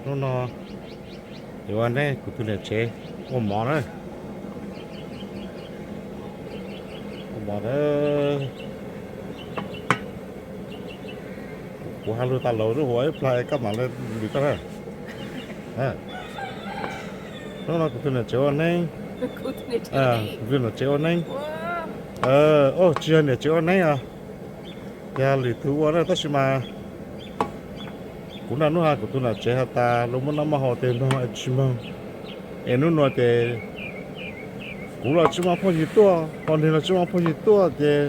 Hnub no yuav ua neeb, kuv tus niam tsev ua mov na. Ua mov na. Kuv has lus tas laus rau hauv ib plag koj mam li lwm koj na. Hnub no kuv tus niam tsev ua neeb. Kuv tus niam tsev ua neeb. Tsis yog niam tsev ua neeb os, yog lwm tus ua na, tab sis mas kuv noj hnub no kuv tus niam tsev has tas luag muaj noj muaj haus tes noj es tsis moog. Es hnub no ces kuv los tsis muaj phooj ywg tuaj, ho nwg los tsis muaj phooj ywg tuaj ces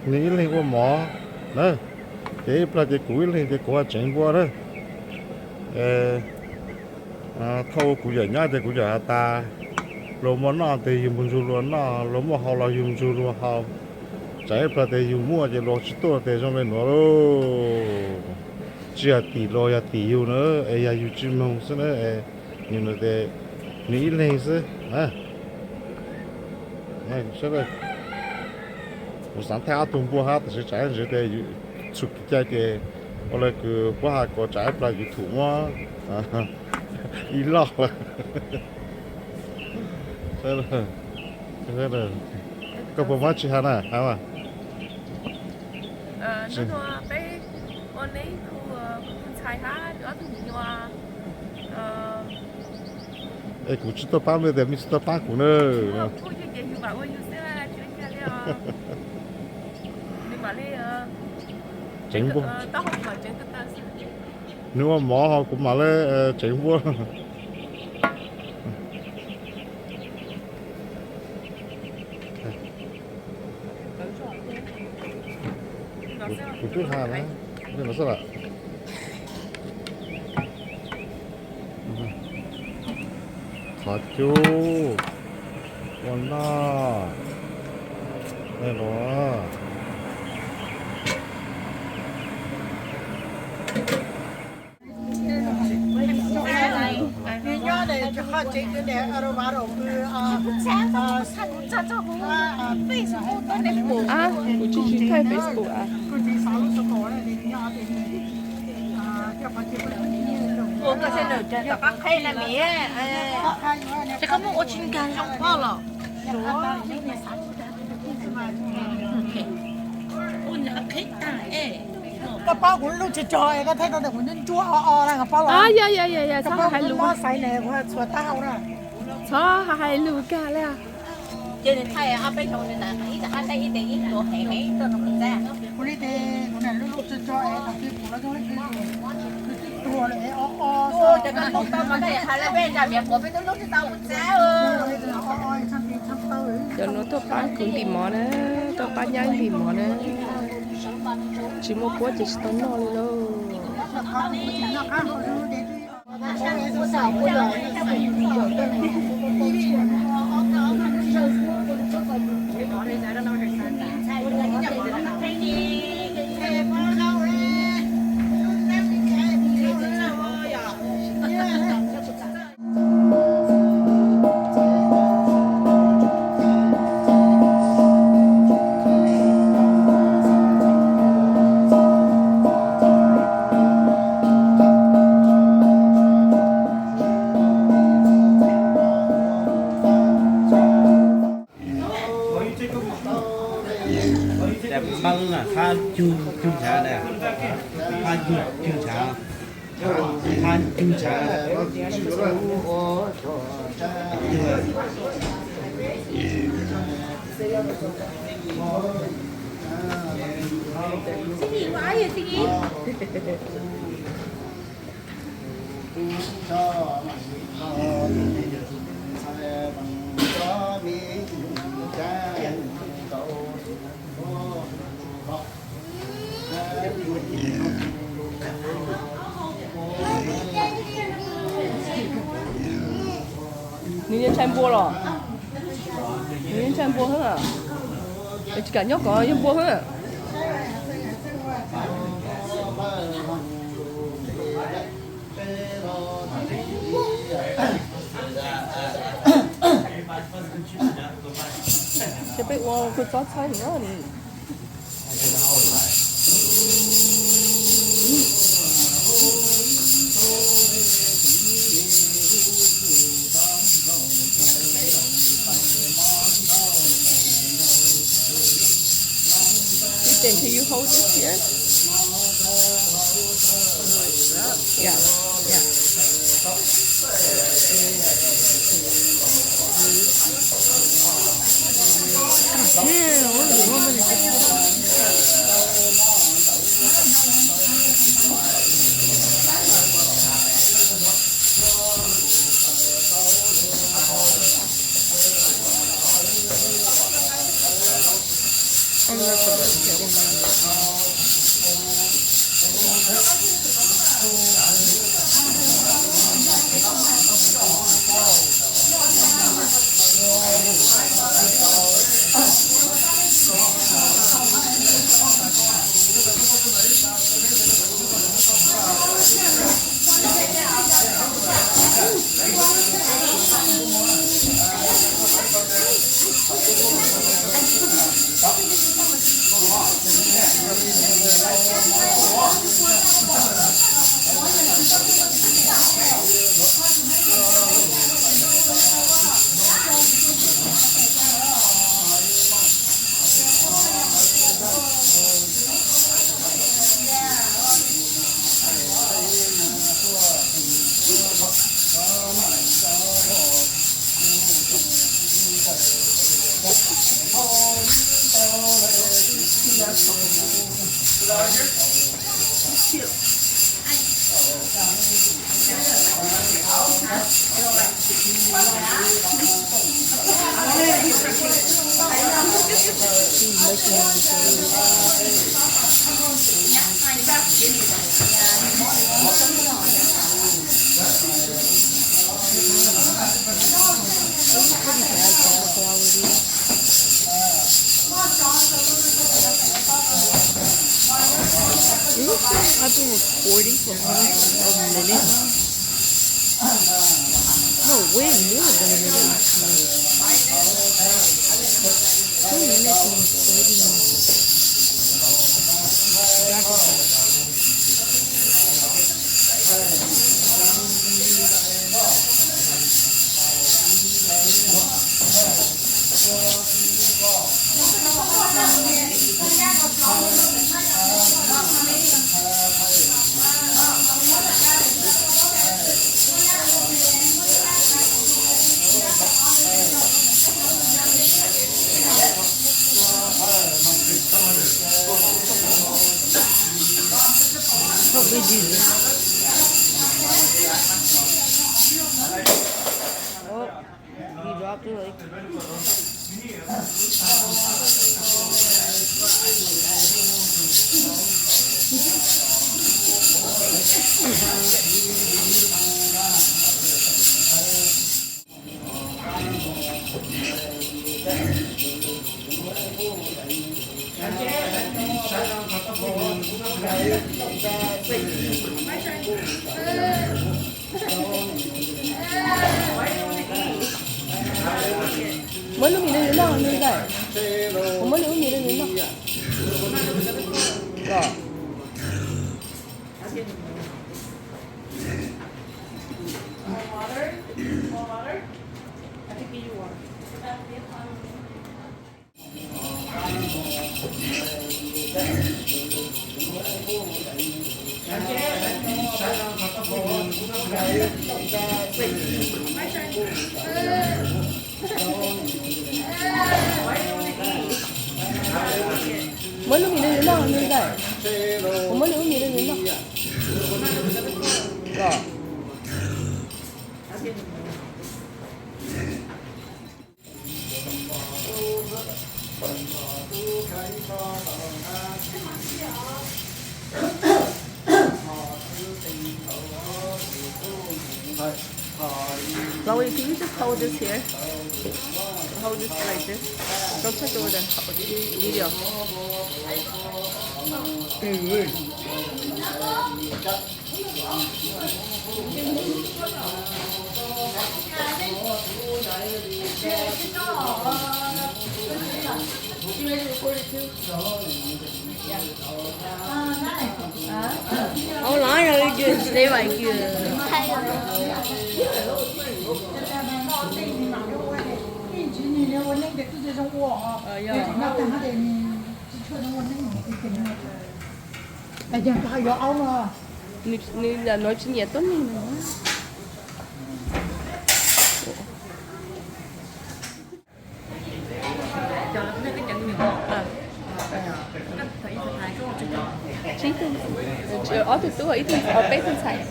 nwg ib leeg ua mov na. Ces ib plag ces kuv ib leeg ces kuv ho tseev npua na. Thauj kuv yawm nyob ces kuv yawm has tas luag muaj noj tes yug mus ntsug luag noj, luag muaj haus los yug mus ntsug luag haus. Tsam ib plag tes yug muaj ces luag tsis tuaj tes zoo le nuav lauj. Tsis yog tim luag, yog tim yug na, es yog yug tsis moog xwb na, es nwg tes nwg ib leeg xwb. Kuv xaav thaij ob tug npua hab, tab sis tsam ntsis tes txhum kev cai ces ua le kws puab has ko tsam ib plag YouTube muab ib loj lawm. Koj puas muab tsis has na, has mas. Es kuv tsis tuaj paab mej tes mej tsis tuaj paab kuv na. Tseev npua. Nwg ua mov ho kuv mam le tseev npua. Kuv twb has na, xwb lawm. Qhov cub ua noj los. Kuv tsis thaij Facebook a. Koj paub kuv lub tsho tsho es koj thaij tau ntawm kuv ncuab ncuab o o na, koj paub los? Txhob hais lus, txhob hais lus kag li. Cov nuav tuaj paab kuv ntim mov na, tuaj paab nyab ntim mov na. Tsis muaj puab ces tsis tau noj li lauj. Qab cug cug ntshav, qab cug cug ntshav, qab cug ntshav. Nws yeej ntshai npua los? Nws yeej ntshai npua heev. Tsis kam nyob kom yog npua heev. Ces peb ua kua txob txhawb no ni. Until you hold this here. Yeah, yeah. Yeah, what do you want me to do? I've been recording for almost a minute. No, way more than a minute, actually. Two minutes and thirty minutes. Muab lub mis rau nws noj, nws ntawm. Kuv muab nws lub mis rau nws noj. Muab lub mis rau nws noj, nws ntawm. Kuv muab nws lub mis rau nws noj. Chloe, can you just hold this here? Hold this like this. Don't touch it with the video. Hold on, I gotta just stay right here. Uh, yeah. Nws, nws los nws tsis nyiam tuab neeg no. Tsib tug, ob tug tub, ib tug, peb tug ntxhais.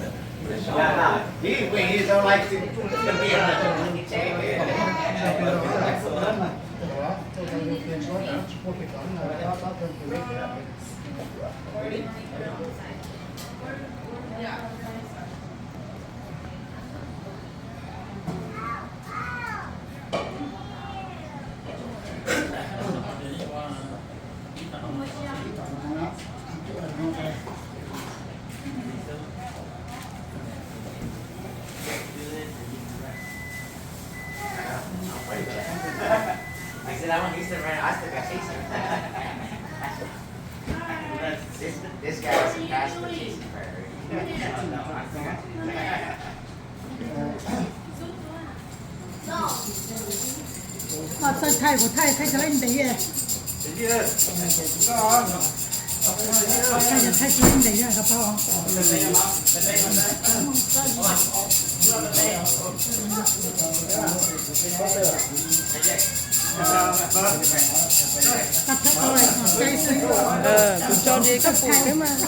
Txawj thaij kuv thaij, thaij cov ib ntev, thaij cov ib ntev, thaij cov ib ntev. Kuv tso li koj pum xwb mas.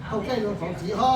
Hau tej lus txov txiv ho.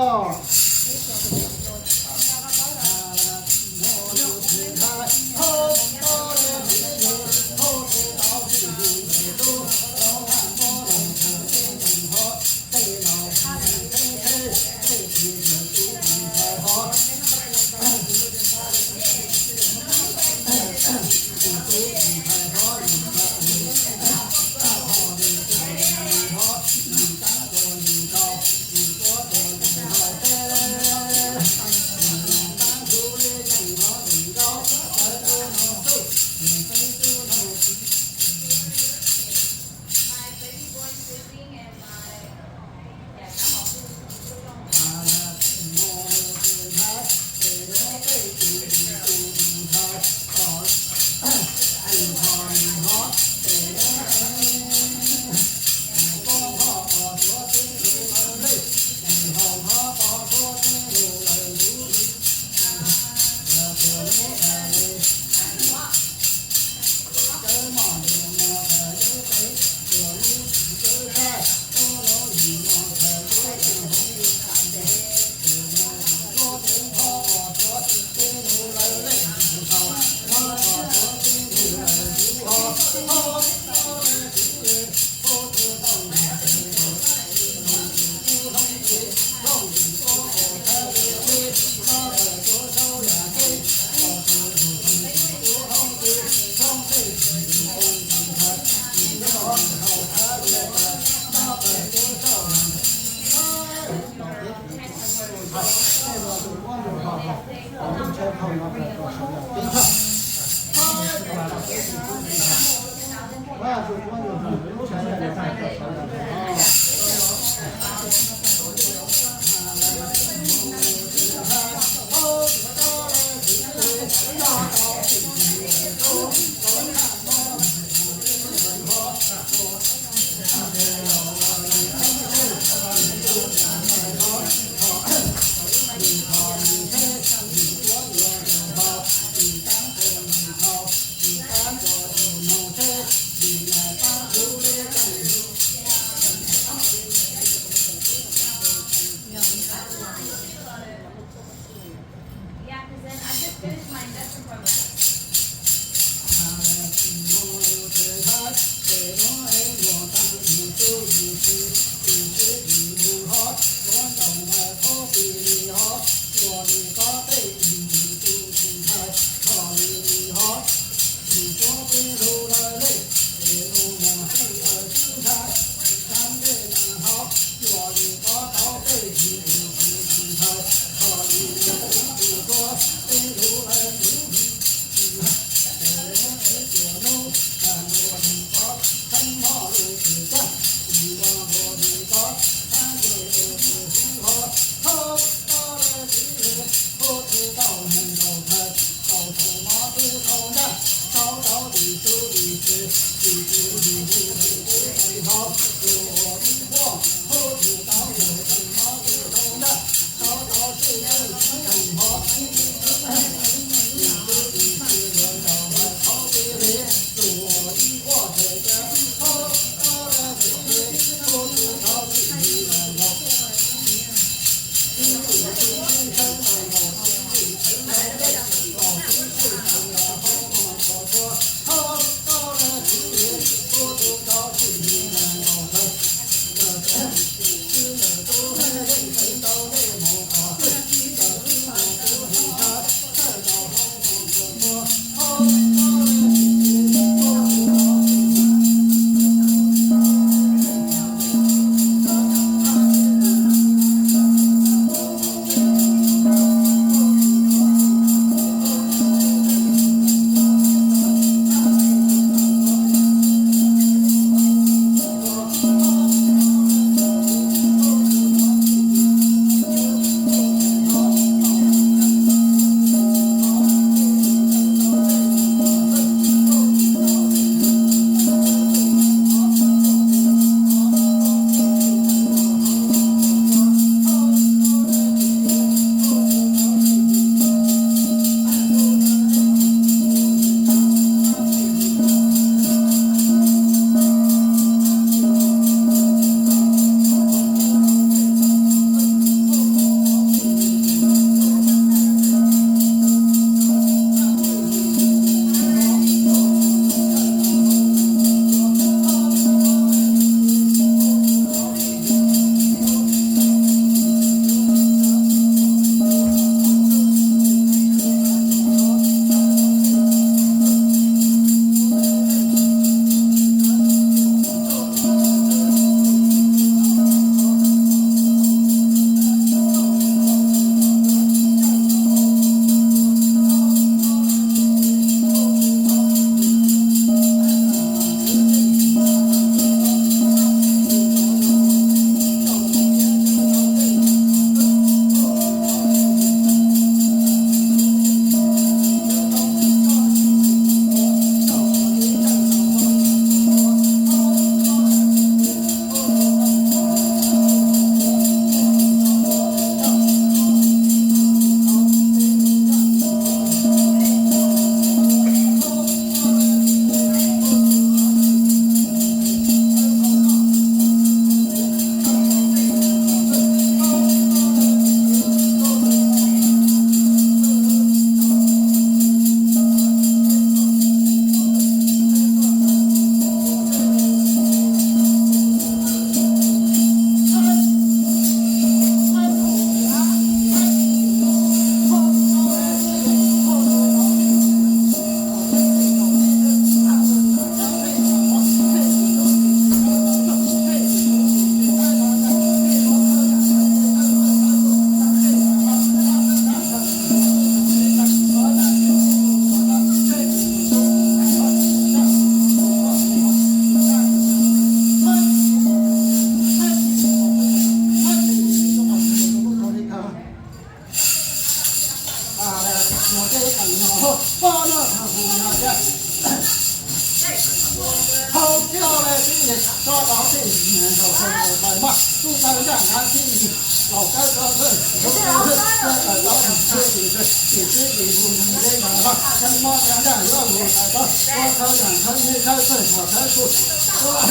Hau coj le tib neeg tso rau tib neeg, nrog sawv daws pais maj, kuj tau nraj nrhav tib neeg, laus kawg rau txhawj, laus kawg txhawj, txhawj tawm tau tib neeg, tib neeg mus nrog deb nrog vaj, kawg mob kawg nraj yuav mus tawm tau, ua khawv yam khawv nyiaj khawv txawj txhom khawv txhua,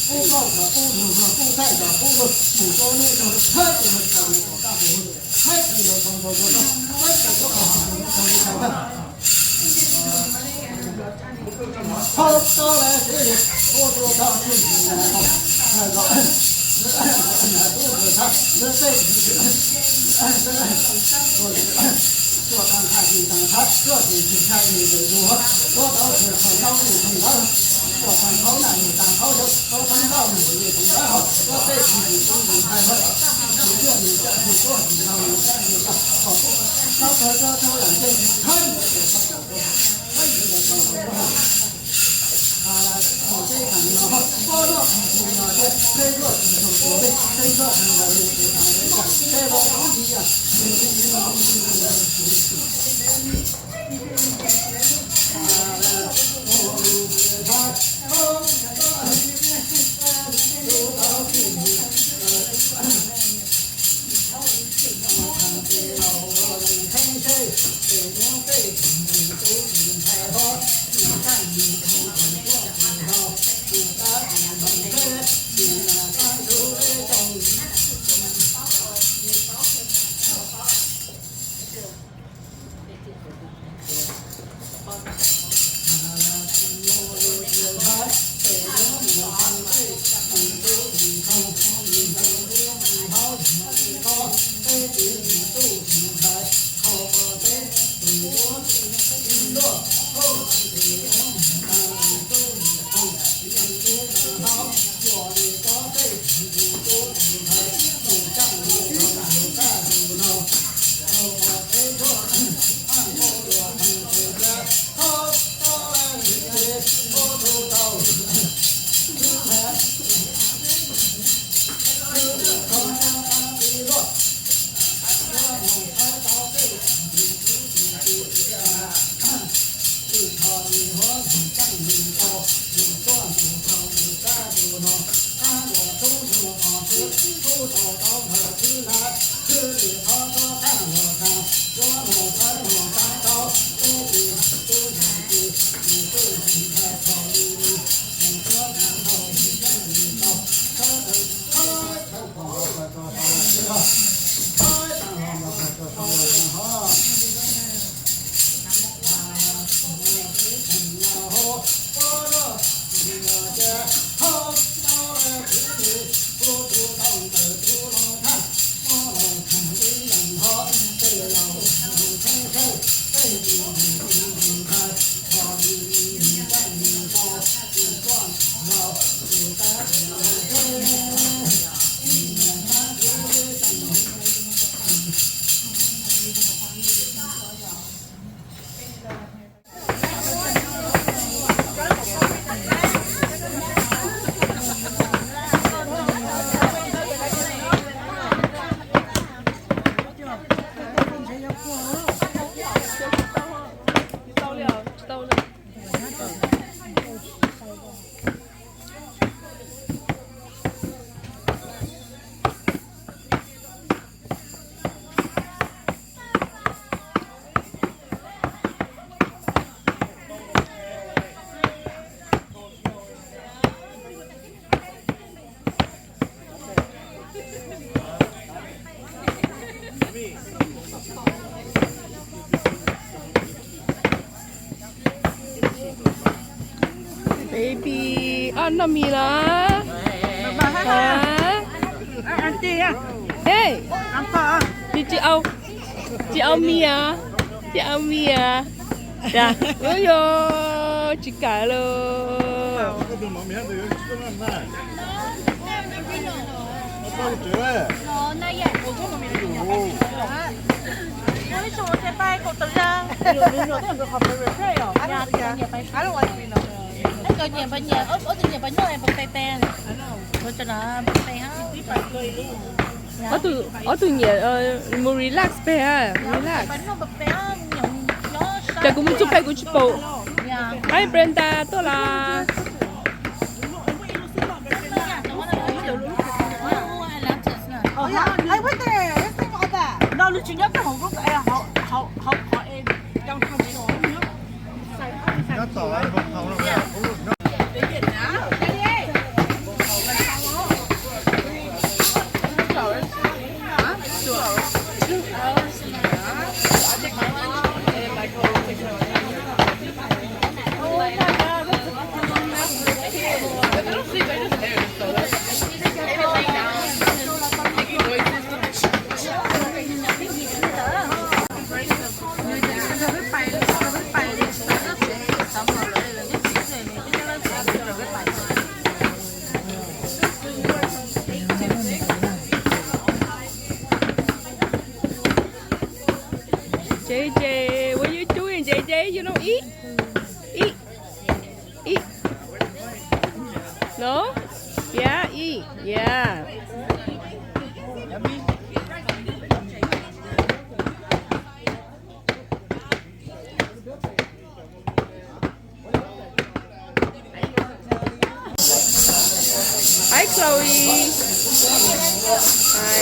kuj lauj txhom kuj lug, kuj thaij txhom kuj lug, mus rau nej txog thawj tus mus txog mus kom kaj mus, thawj tus ntawd txog ntxov ntxov, thawj tus tuaj kom txog ntxov ntxov. Hau tau lawm tib neeg, ua txhua txhua txhua txhua, tub txhua txhua, lawv tej txhua txhua tag nqaij tsis tag nqaij, txhua txhua txhua txhua txhua, tuab tau txhua txhua ntaub mus txhua ntawd, txhua tag nqaij na mus tag nqaij, tau tau ntau mus mus txhua ntawd, tuab tej tsis tsis tau ntawd ntawd, tsis tau ntawd ntawd, tsis tau ntawd ntawd, tau tau tau tau lam nce thawj Baby, ob noj mis los? Hej, tsis tsis au, tsis au mis, tsis au mis. Ua yog tsis kam los. Nkawd nyiam pab nyiam, ob tug nyiam pab nyiam, pab pe pe, ua tso na pe pe ha. Ob tug, ob tug nyiam mus relax pem, relax. Ces kuv mus txog pem kuv tsis pom. Hi Brenda tuaj los. J J, what you doing, J J? You don't eat? Eat. Eat. No? Yeah, eat. Yeah. Hi, Chloe. Hi.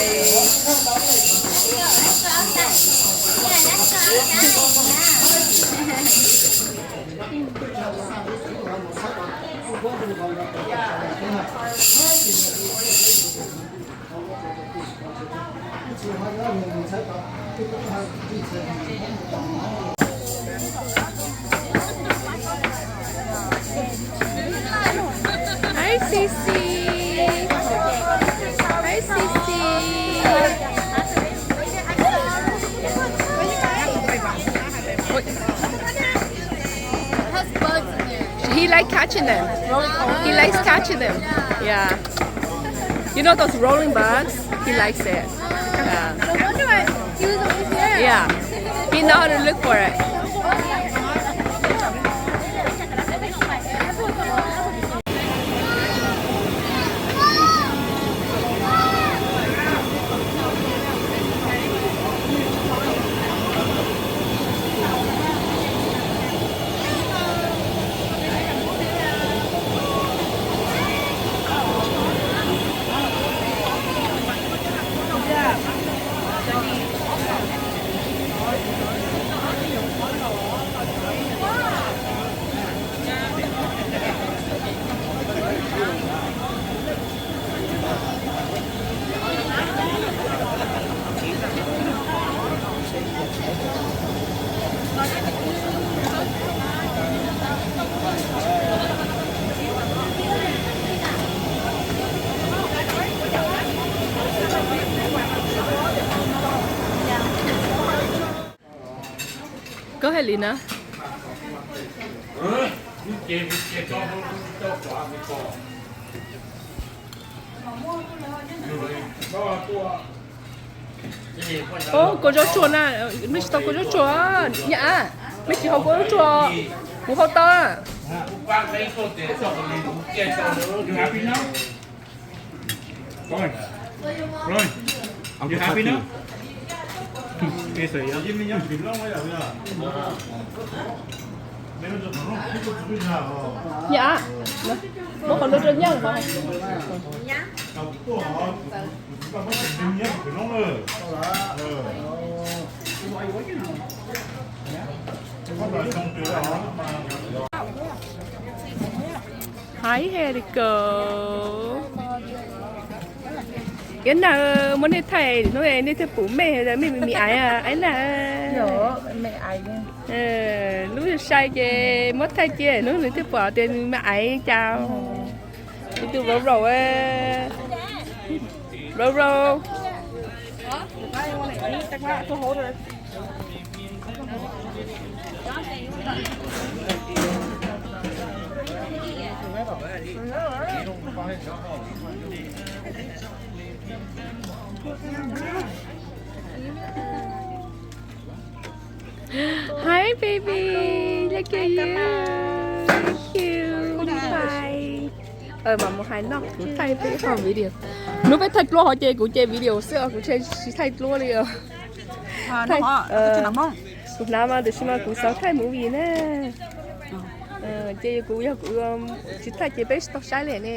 Hi, Sisi. Hi, Sisi. He like catching them. He likes catching them. Yeah. You know those rolling bugs? He likes it. Yeah. No wonder why he was always there. Yeah. He know how to look for it. Koj hais li na. Ov, kua zaub tsuag na, mej tsis tau kua zaub tsuag, nyab, mej tsis hau kua zaub tsuag, kuv hau tau. Nyab, muab qhov ntawd rau nyab os. Hi, here we go. Iab Nag, muab nej thaij hnub nej thiaj pum mej, mej me me aiv, Iab Nag. Lub sai ces muab thaij cia hnub nws thiaj pom tias me me aiv cas. Tus Roro, Roro. Hi, baby. Look at you. Cute. Bye. Mas mus hais noj, kuv thaij peb ib qho video. Hnub peb thaij duab hov ces kuv ces video xwb os, kuv tsis thaij duab li os. Kuv hnav mas tiam sis mas kuv xav thaij movie na. Ces kuv yog kuv tsis thaij ces peb tsis tau saib li ne.